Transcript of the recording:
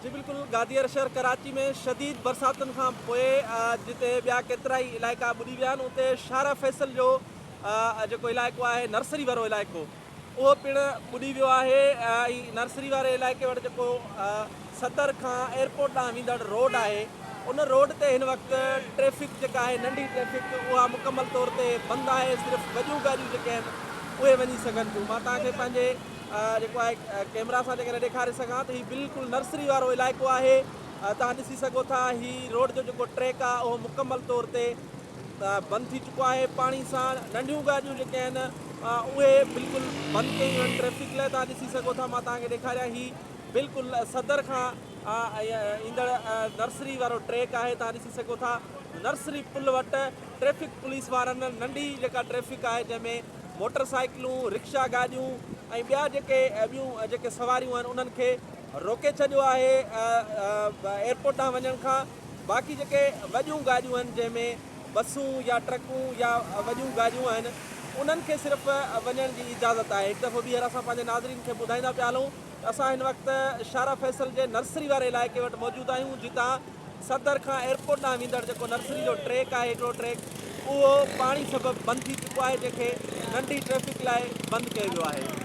جي بلڪل گاديئر شهر ڪراچي ۾ شديد برساتن کان پوء جتي ٻيا ڪيترائي علائقا ٻڏي ويا آهن اتي شارع فيصل جو جيڪو علائقو آهي نرسري وارو علائقو اهو پڻ ٻڏي ويو آهي ۽ نرسري واري علائقي وٽ جيڪو صدر کان ايئرپورٽ ڏانهن ويندڙ روڊ آهي ان روڊ تي هن وقت ٽريفڪ جيڪا آهي ننڍي ٽريفڪ اها مڪمل طور تي بند آهي صرف وڏيون گاڏيون جيڪي آهن اهي وڃي سگهن ٿيون مان توهان کي پنهنجي جيڪو آهي ڪيمرا سان جيڪڏهن ڏيکاري سگهان ته هي بلڪل نرسري وارو علائقو آهي توهان ڏسي سگهو ٿا هي روڊ جو جيڪو ٽريڪ آهي اهو مڪمل طور تي بند ٿي چڪو آهي پاڻي سان ننڍيون گاڏيون جيڪي آهن اهي بلڪل بند ڪيون ويون آهن ٽريفڪ لاء توهان ڏسي سگهو ٿا مان توهان کي ڏيکاريان هي بلڪل صدر کان ايندڙ نرسري وارو ٽريڪ آهي توهان ڏسي سگهو ٿا نرسري پل وٽ ٽريفڪ پوليس وارن ننڍي جيڪا ٽريفڪ آهي جنهن ۾ موٽر سائيڪلون، رڪشا گاڏيون ۽ ٻيا جيڪي ٻيون جيڪي سواريون آهن انهن کي روڪي ڇڏيو آهي ايئرپورٽ ڏانهن وڃڻ کان باقي جيڪي وڏيون گاڏيون آهن جنهن ۾ بسون يا ٽرڪون يا وڏيون گاڏيون آهن انهن کي صرف وڃڻ جي اجازت آهي هڪ دفعو ٻيهر اسان پنهنجي ناظرين کي ٻڌائيندا پيا هلون ته اسان هن وقت شارع فيصل جي نرسري واري علائقي وٽ موجود آهيون جتان صدر کان ايئرپورٽ ڏانهن ويندڙ جيڪو نرسري جو ٽريڪ آهي هڪڙو ٽريڪ اهو پاڻي سبب بند ٿي چڪو آهي جنهن کي ننڍي ٽريفڪ لاء بند ڪيو ويو آهي.